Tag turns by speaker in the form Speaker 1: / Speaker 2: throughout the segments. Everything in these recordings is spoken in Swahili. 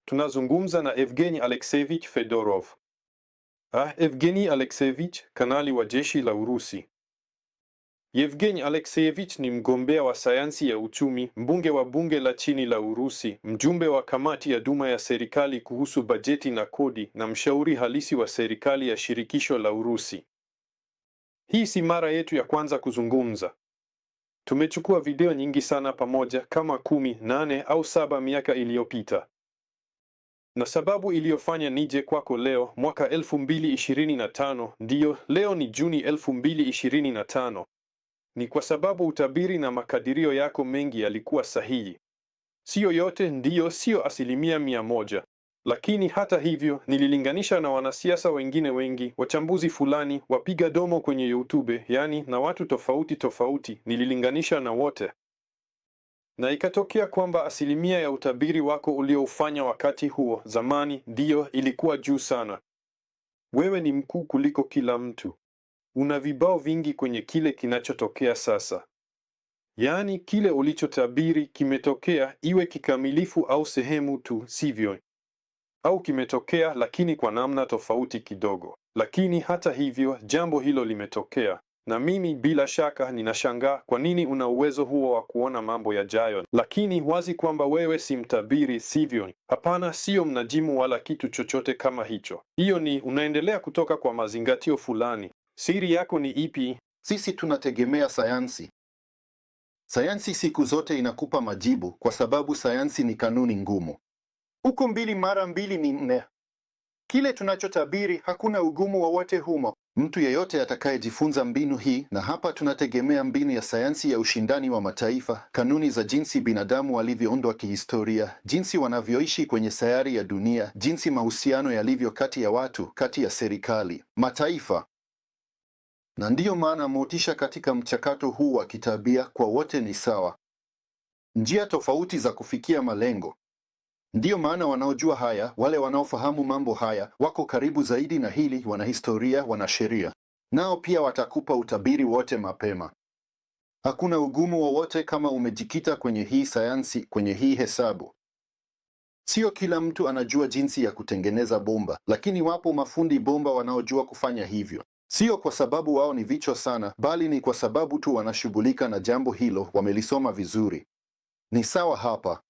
Speaker 1: Tunazungumza na Evgeny Alekseevich Fedorov. Evgeny Alekseevich, kanali wa jeshi la Urusi. Yevgeny Alekseevich ni mgombea wa sayansi ya uchumi, mbunge wa bunge la chini la Urusi, mjumbe wa kamati ya Duma ya serikali kuhusu bajeti na kodi, na mshauri halisi wa serikali ya shirikisho la Urusi. Hii si mara yetu ya kwanza kuzungumza. Tumechukua video nyingi sana pamoja, kama 10, 8 au 7 miaka iliyopita. Na sababu iliyofanya nije kwako leo mwaka 2025, ndiyo, leo ni Juni 2025, ni kwa sababu utabiri na makadirio yako mengi yalikuwa sahihi. Siyo yote, ndiyo, siyo 100%. Lakini hata hivyo, nililinganisha na wanasiasa wengine wengi, wachambuzi fulani, wapiga domo kwenye YouTube, yani na watu tofauti tofauti, nililinganisha na wote. Na ikatokea kwamba asilimia ya utabiri wako ulioufanya wakati huo zamani, ndiyo, ilikuwa juu sana. Wewe ni mkuu kuliko kila mtu. Una vibao vingi kwenye kile kinachotokea sasa. Yaani kile ulichotabiri kimetokea, iwe kikamilifu au sehemu tu, sivyo? Au kimetokea lakini kwa namna tofauti kidogo. Lakini hata hivyo, jambo hilo limetokea. Na mimi bila shaka ninashangaa kwa nini una uwezo huo wa kuona mambo yajayo. Lakini wazi kwamba wewe si mtabiri, sivyo? Hapana, sio mnajimu wala kitu chochote kama hicho. Hiyo ni unaendelea kutoka kwa mazingatio fulani. Siri yako ni ipi?
Speaker 2: Sisi tunategemea sayansi. Sayansi siku zote inakupa majibu kwa sababu sayansi ni kanuni ngumu. Huku 2 mara 2 ni 4. Kile tunachotabiri hakuna ugumu wowote humo. Mtu yeyote atakayejifunza mbinu hii, na hapa tunategemea mbinu ya sayansi ya ushindani wa mataifa, kanuni za jinsi binadamu walivyoundwa kihistoria, jinsi wanavyoishi kwenye sayari ya dunia, jinsi mahusiano yalivyo kati ya watu, kati ya serikali, mataifa. Na ndiyo maana motisha katika mchakato huu wa kitabia kwa wote ni sawa. Njia tofauti za kufikia malengo. Ndiyo maana wanaojua haya, wale wanaofahamu mambo haya, wako karibu zaidi na hili, wana historia, wana sheria. Nao pia watakupa utabiri wote mapema. Hakuna ugumu wowote kama umejikita kwenye hii sayansi, kwenye hii hesabu. Sio kila mtu anajua jinsi ya kutengeneza bomba, lakini wapo mafundi bomba wanaojua kufanya hivyo. Sio kwa sababu wao ni vichwa sana, bali ni kwa sababu tu wanashughulika na jambo hilo, wamelisoma vizuri. Ni sawa hapa.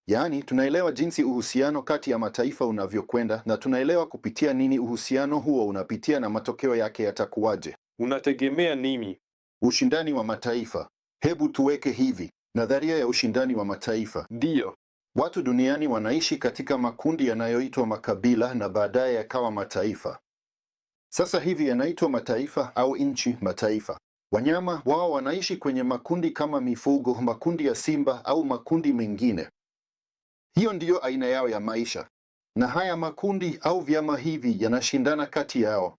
Speaker 2: Yaani, tunaelewa jinsi uhusiano kati ya mataifa unavyokwenda na tunaelewa kupitia nini uhusiano huo unapitia na matokeo yake yatakuwaje.
Speaker 1: Unategemea nini?
Speaker 2: Ushindani wa mataifa. Hebu tuweke hivi, nadharia ya ushindani wa mataifa.
Speaker 1: Ndiyo.
Speaker 2: Watu duniani wanaishi katika makundi yanayoitwa makabila na baadaye yakawa mataifa. Sasa hivi yanaitwa mataifa au nchi mataifa. Wanyama wao wanaishi kwenye makundi kama mifugo, makundi ya simba au makundi mengine. Hiyo ndiyo aina yao ya maisha. Na haya makundi au vyama hivi yanashindana kati yao.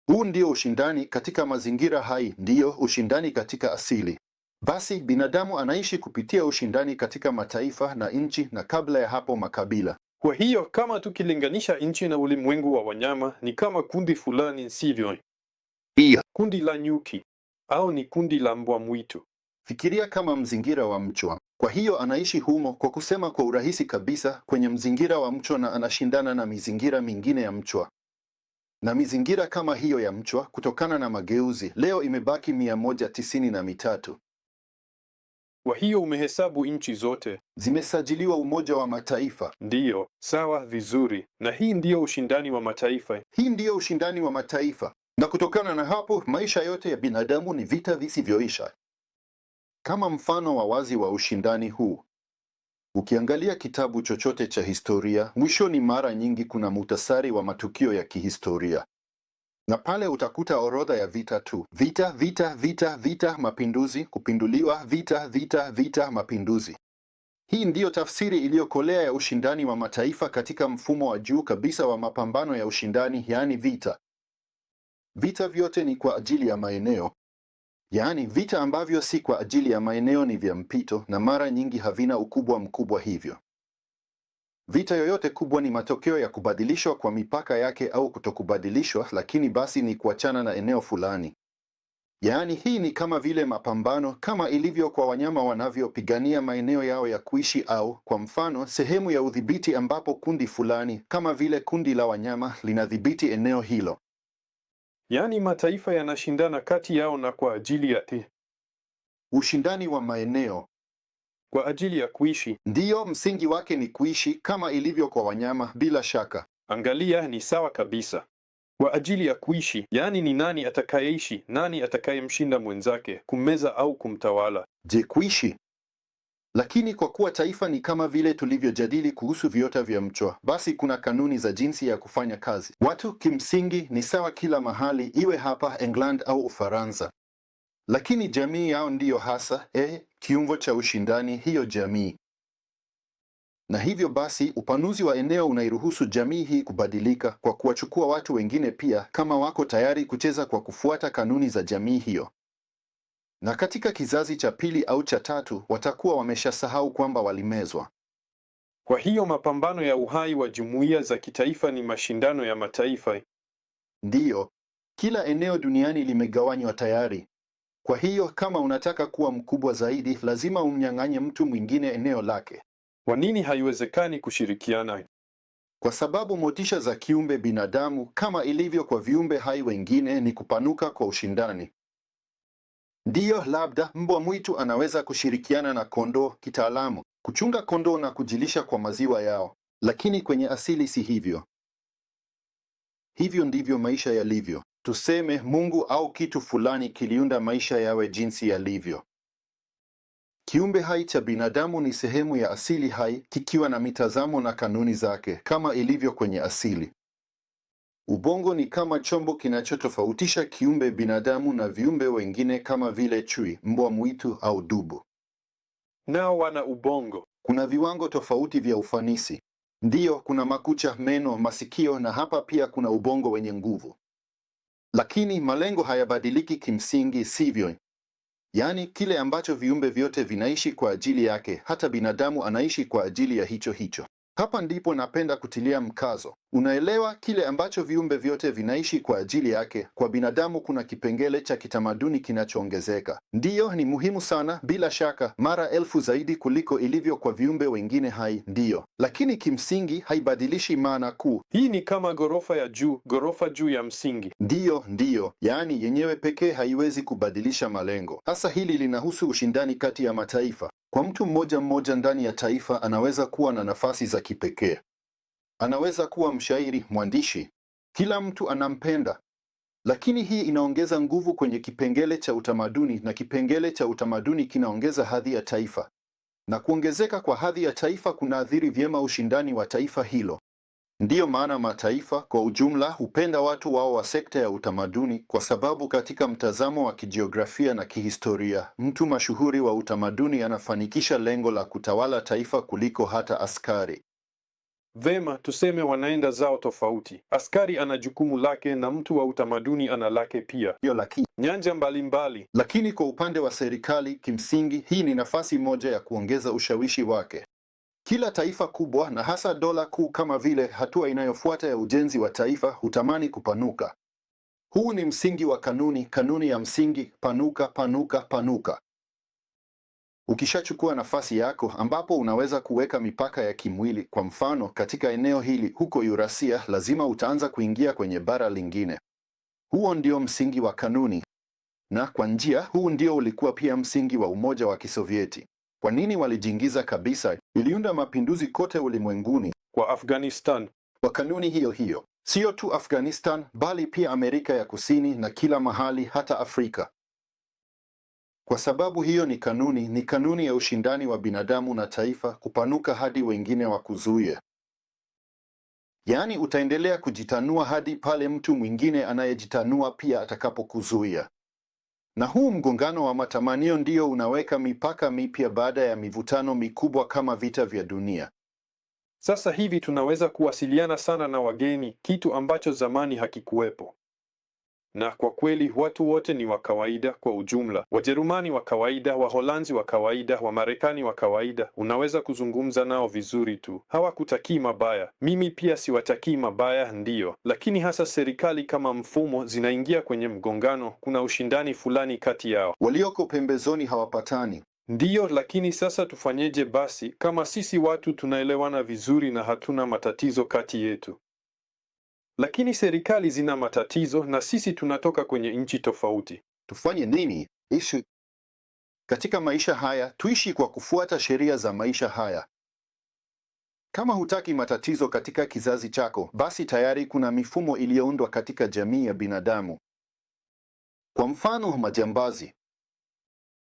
Speaker 2: Huu ndio ushindani katika mazingira hai, ndiyo ushindani katika asili. Basi binadamu anaishi kupitia ushindani katika mataifa na nchi na kabla ya hapo makabila.
Speaker 1: Kwa hiyo kama tukilinganisha nchi na ulimwengu wa wanyama, ni kama kundi fulani, sivyo?
Speaker 2: Pia
Speaker 1: Kundi la nyuki au ni kundi la mbwa mwitu.
Speaker 2: fikiria kama mzingira wa mchwa. Kwa hiyo anaishi humo, kwa kusema kwa urahisi kabisa, kwenye mzingira wa mchwa na anashindana na mizingira mingine ya mchwa. Na mizingira kama hiyo ya mchwa, kutokana na mageuzi, leo imebaki 193.
Speaker 1: Kwa hiyo umehesabu nchi zote?
Speaker 2: Zimesajiliwa Umoja wa Mataifa.
Speaker 1: Ndiyo, sawa, vizuri. Na hii ndiyo ushindani wa mataifa.
Speaker 2: Hii ndiyo ushindani wa mataifa. Na kutokana na hapo, maisha yote ya binadamu ni vita visivyoisha. Kama mfano wa wazi wa ushindani huu, ukiangalia kitabu chochote cha historia, mwishoni mara nyingi kuna muhtasari wa matukio ya kihistoria. Na pale utakuta orodha ya vita tu. Vita, vita, vita, vita, mapinduzi, kupinduliwa, vita, vita, vita, mapinduzi. Hii ndiyo tafsiri iliyokolea ya ushindani wa mataifa katika mfumo wa juu kabisa wa mapambano ya ushindani, yaani vita. Vita vyote ni kwa ajili ya maeneo. Yaani vita ambavyo si kwa ajili ya maeneo ni vya mpito na mara nyingi havina ukubwa mkubwa hivyo. Vita yoyote kubwa ni matokeo ya kubadilishwa kwa mipaka yake au kutokubadilishwa, lakini basi ni kuachana na eneo fulani. Yaani, hii ni kama vile mapambano, kama ilivyo kwa wanyama wanavyopigania maeneo yao ya kuishi, au kwa mfano sehemu ya udhibiti ambapo kundi fulani kama vile kundi la wanyama linadhibiti eneo hilo.
Speaker 1: Yaani mataifa yanashindana kati yao na kwa ajili ya
Speaker 2: Ushindani wa maeneo
Speaker 1: kwa ajili ya kuishi.
Speaker 2: ndiyo msingi wake ni kuishi, kama ilivyo kwa wanyama, bila shaka.
Speaker 1: Angalia, ni sawa kabisa. Kwa ajili ya kuishi, yaani ni nani atakayeishi, nani atakayemshinda mwenzake, kummeza au kumtawala.
Speaker 2: Je, kuishi? Lakini kwa kuwa taifa ni kama vile tulivyojadili kuhusu viota vya mchwa, basi kuna kanuni za jinsi ya kufanya kazi. Watu kimsingi ni sawa kila mahali, iwe hapa England au Ufaransa, lakini jamii yao ndiyo hasa kiungo cha ushindani, hiyo jamii. Na hivyo basi upanuzi wa eneo unairuhusu jamii hii kubadilika kwa kuwachukua watu wengine pia, kama wako tayari kucheza kwa kufuata kanuni za jamii hiyo. Na katika kizazi cha pili au cha tatu watakuwa wameshasahau kwamba walimezwa.
Speaker 1: Kwa hiyo mapambano ya uhai wa jumuiya za kitaifa ni mashindano ya mataifa.
Speaker 2: Ndiyo, kila eneo duniani limegawanywa tayari. Kwa hiyo kama unataka kuwa mkubwa zaidi, lazima umnyang'anye mtu mwingine eneo lake.
Speaker 1: Kwa nini haiwezekani kushirikiana?
Speaker 2: Kwa sababu motisha za kiumbe binadamu, kama ilivyo kwa viumbe hai wengine, ni kupanuka kwa ushindani. Ndiyo, labda mbwa mwitu anaweza kushirikiana na kondoo kitaalamu, kuchunga kondoo na kujilisha kwa maziwa yao, lakini kwenye asili si hivyo. Hivyo ndivyo maisha yalivyo. Tuseme Mungu au kitu fulani kiliunda maisha yawe jinsi yalivyo. Kiumbe hai cha binadamu ni sehemu ya asili hai, kikiwa na mitazamo na kanuni zake kama ilivyo kwenye asili. Ubongo ni kama chombo kinachotofautisha kiumbe binadamu na viumbe wengine kama vile chui, mbwa mwitu au dubu.
Speaker 1: Nao wana ubongo.
Speaker 2: Kuna viwango tofauti vya ufanisi. Ndiyo, kuna makucha, meno, masikio na hapa pia kuna ubongo wenye nguvu. Lakini malengo hayabadiliki kimsingi, sivyo? Yaani kile ambacho viumbe vyote vinaishi kwa ajili yake, hata binadamu anaishi kwa ajili ya hicho hicho. Hapa ndipo napenda kutilia mkazo. Unaelewa, kile ambacho viumbe vyote vinaishi kwa ajili yake, kwa binadamu kuna kipengele cha kitamaduni kinachoongezeka. Ndiyo, ni muhimu sana, bila shaka, mara elfu zaidi kuliko ilivyo kwa viumbe wengine hai, ndiyo. Lakini kimsingi haibadilishi maana kuu.
Speaker 1: Hii ni kama ghorofa ya juu, ghorofa juu ya msingi.
Speaker 2: Ndiyo, ndiyo. Yaani yenyewe pekee haiwezi kubadilisha malengo. Hasa hili linahusu ushindani kati ya mataifa. Kwa mtu mmoja mmoja ndani ya taifa anaweza kuwa na nafasi za kipekee. Anaweza kuwa mshairi, mwandishi. Kila mtu anampenda. Lakini hii inaongeza nguvu kwenye kipengele cha utamaduni, na kipengele cha utamaduni kinaongeza hadhi ya taifa. Na kuongezeka kwa hadhi ya taifa kunaathiri vyema ushindani wa taifa hilo. Ndiyo maana mataifa kwa ujumla hupenda watu wao wa sekta ya utamaduni, kwa sababu katika mtazamo wa kijiografia na kihistoria, mtu mashuhuri wa utamaduni anafanikisha lengo la kutawala taifa kuliko hata askari.
Speaker 1: Vema, tuseme wanaenda zao tofauti. Askari ana jukumu lake na mtu wa utamaduni ana lake pia.
Speaker 2: Hiyo lakini
Speaker 1: Nyanja mbalimbali.
Speaker 2: lakini kwa upande wa serikali, kimsingi hii ni nafasi moja ya kuongeza ushawishi wake. Kila taifa kubwa na hasa dola kuu, kama vile hatua inayofuata ya ujenzi wa taifa, hutamani kupanuka. Huu ni msingi wa kanuni, kanuni ya msingi: panuka, panuka, panuka. Ukishachukua nafasi yako ambapo unaweza kuweka mipaka ya kimwili, kwa mfano katika eneo hili huko Eurasia, lazima utaanza kuingia kwenye bara lingine. Huo ndio msingi wa kanuni, na kwa njia, huu ndio ulikuwa pia msingi wa Umoja wa Kisovieti. Kwa nini walijiingiza kabisa? Iliunda mapinduzi kote ulimwenguni
Speaker 1: Kwa Afghanistan,
Speaker 2: kwa kanuni hiyo hiyo, sio tu Afghanistan bali pia Amerika ya Kusini na kila mahali, hata Afrika. Kwa sababu hiyo ni kanuni, ni kanuni ya ushindani wa binadamu na taifa kupanuka hadi wengine wakuzuie. Yaani utaendelea kujitanua hadi pale mtu mwingine anayejitanua pia atakapokuzuia. Na huu mgongano wa matamanio ndio unaweka mipaka mipya baada ya mivutano mikubwa kama vita vya dunia.
Speaker 1: sasa hivi tunaweza kuwasiliana sana na wageni, kitu ambacho zamani hakikuwepo. Na kwa kweli watu wote ni wa kawaida kwa ujumla. Wajerumani wa kawaida, Waholanzi wa kawaida, Wamarekani wa kawaida, unaweza kuzungumza nao vizuri tu. Hawakutakii mabaya. Mimi pia siwatakii mabaya, ndiyo. Lakini hasa serikali kama mfumo zinaingia kwenye mgongano, kuna ushindani fulani kati yao.
Speaker 2: Walioko pembezoni hawapatani.
Speaker 1: Ndiyo, lakini sasa tufanyeje basi kama sisi watu tunaelewana vizuri na hatuna matatizo kati yetu? Lakini serikali zina matatizo na sisi tunatoka kwenye nchi tofauti.
Speaker 2: Tufanye nini? Ishi katika maisha haya, tuishi kwa kufuata sheria za maisha haya. Kama hutaki matatizo katika kizazi chako, basi tayari kuna mifumo iliyoundwa katika jamii ya binadamu. Kwa mfano, majambazi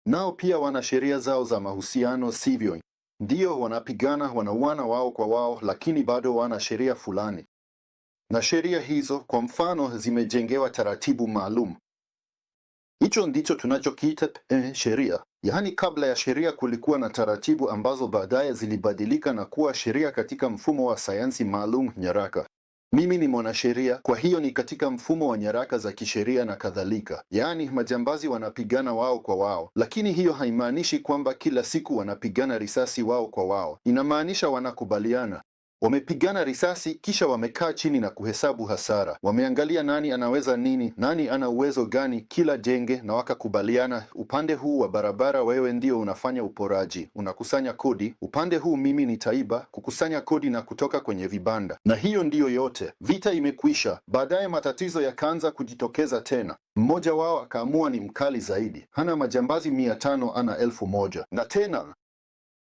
Speaker 2: nao pia wana sheria zao za mahusiano, sivyo? Ndio, wanapigana, wanauana wao kwa wao, lakini bado wana sheria fulani, na sheria hizo, kwa mfano, zimejengewa taratibu maalum. Hicho ndicho tunachokiita sheria. Yaani, kabla ya sheria kulikuwa na taratibu ambazo baadaye zilibadilika na kuwa sheria katika mfumo wa sayansi maalum, nyaraka. Mimi ni mwanasheria, kwa hiyo ni katika mfumo wa nyaraka za kisheria na kadhalika. Yaani, majambazi wanapigana wao kwa wao, lakini hiyo haimaanishi kwamba kila siku wanapigana risasi wao kwa wao. Inamaanisha wanakubaliana. Wamepigana risasi kisha wamekaa chini na kuhesabu hasara. Wameangalia nani anaweza nini, nani ana uwezo gani kila jenge, na wakakubaliana, upande huu wa barabara wewe ndio unafanya uporaji, unakusanya kodi, upande huu mimi nitaiba, kukusanya kodi na kutoka kwenye vibanda. Na hiyo ndiyo yote. Vita imekwisha. Baadaye matatizo yakaanza kujitokeza tena. Mmoja wao akaamua ni mkali zaidi, hana majambazi 500, ana 1000 na tena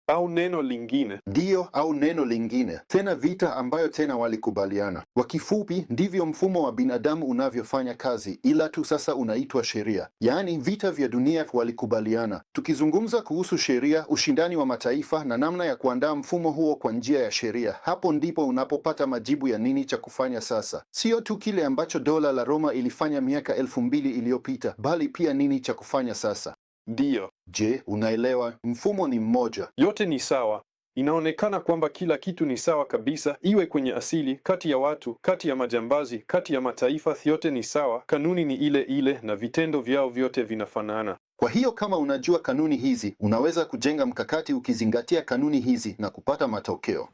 Speaker 1: Au neno lingine.
Speaker 2: ndiyo, au neno lingine tena, vita ambayo tena walikubaliana. Kwa kifupi, ndivyo mfumo wa binadamu unavyofanya kazi, ila tu sasa unaitwa sheria. Yaani vita vya dunia walikubaliana. Tukizungumza kuhusu sheria, ushindani wa mataifa na namna ya kuandaa mfumo huo kwa njia ya sheria, hapo ndipo unapopata majibu ya nini cha kufanya sasa. Sio tu kile ambacho dola la Roma ilifanya miaka 2000 iliyopita, bali pia nini cha kufanya sasa.
Speaker 1: Ndiyo,
Speaker 2: Je, unaelewa? Mfumo ni mmoja.
Speaker 1: yote ni sawa. Inaonekana kwamba kila kitu ni sawa kabisa, iwe kwenye asili, kati ya watu, kati ya majambazi, kati ya mataifa, yote ni sawa. Kanuni ni ile ile na vitendo vyao vyote vinafanana.
Speaker 2: Kwa hiyo kama unajua kanuni hizi, unaweza kujenga mkakati ukizingatia kanuni hizi na kupata matokeo.